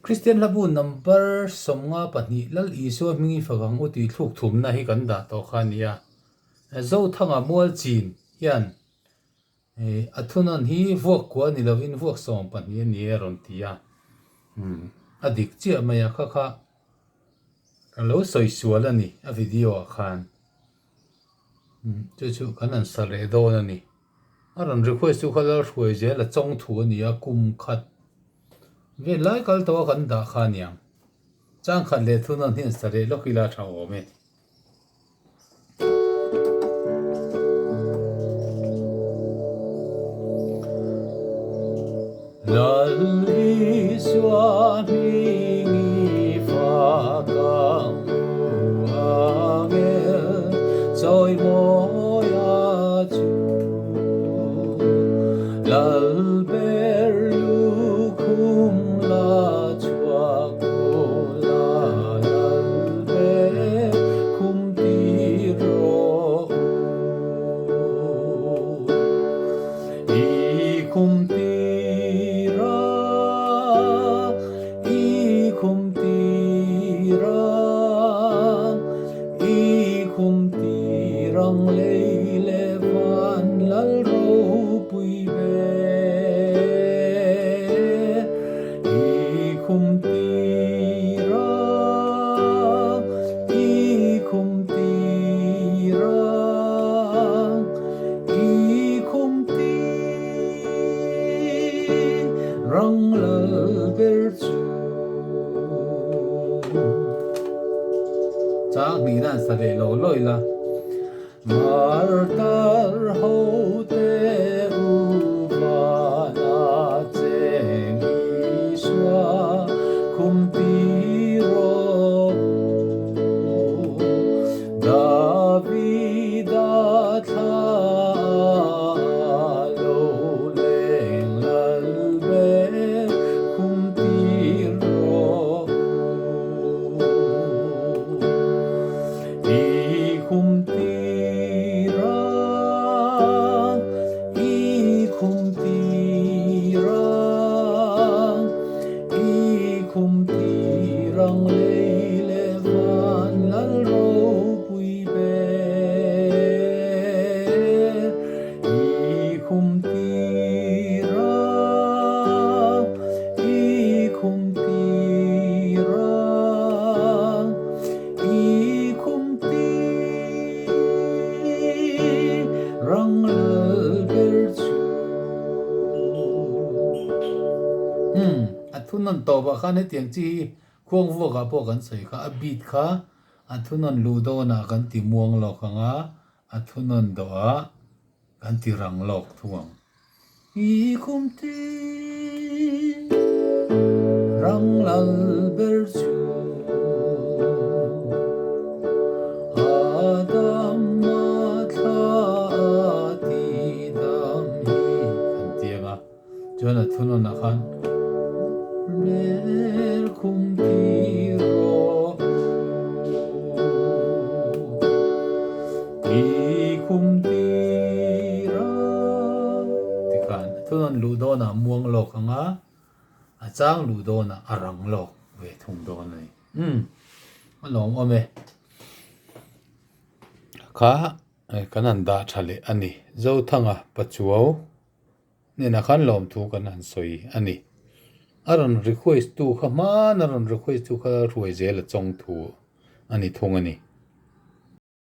Kristian hlabu number 52 Lal Isua hming i fak ang u tih thluk thumna hi kan dah tawh kha a ni a. Zothanga mual chin hian a thunawn hi vuak kua ni lovin vuak 12 a ni e a rawn ti a. A dik chiah mai a, kha kha ka lo sawi sual a ni a video ah khan. Chu chu kan han sa leh dawn a ni. A rawn request chu kha Lalhruai zel a chawng thu a ni a, kum khat vel lai kal tawh a kan dah kha a niang. Chang khat leh thunawn hian sa leh lawk ila tha awm e. Lal Isua hming i fak ang u angel chawimawi a chu. Lal ber lukhum la chhuak ula lal ber khum tir rawh u. I khum tira, i khum tira, i khum tirang lei leh van lal ropui ber. I khum tira, i khum tira, I khum ti rang lal ber chu. Chang hnih nan sa leh lo lawi la. Martar ho te u vana cheng Isua khum ti rawh u. Davida thla lo leng lal ber khum tir rawh u. I khum tir a, i khum tir a, I khum tir ang lei leh van lal ropui ber. I khum tir a, i khum tir a, i khum tir ang lal ber chu. Umm, a thunawn tawpah khan hetiang chi hi khuang vuakah pawh kan sawi kha, a beat kha a thunawn luh dawnah kan ti muang lawk ang a, a thunawn dawhah kan ti rang lawk thung ang. I khum ti rang lal ber chu Adama thla a ti dam hi kan ti ang a. Chuan a thunawnah khan Ler khum ti rawh i khum ti ra tikhan a thunawn luh dawnah muang lawk ang a, a chang luh dawnah a rang lawk ve thung dawn a ni. Umm a lawmawm e. Kha kan han dah tha leh a ni. Zothanga Pachuau. Hnenah khan lawmthu kan han sawi a ni. A rawn request tu kha hmana rawn request tu kha hruai zel a chawng thu a ni thung a ni.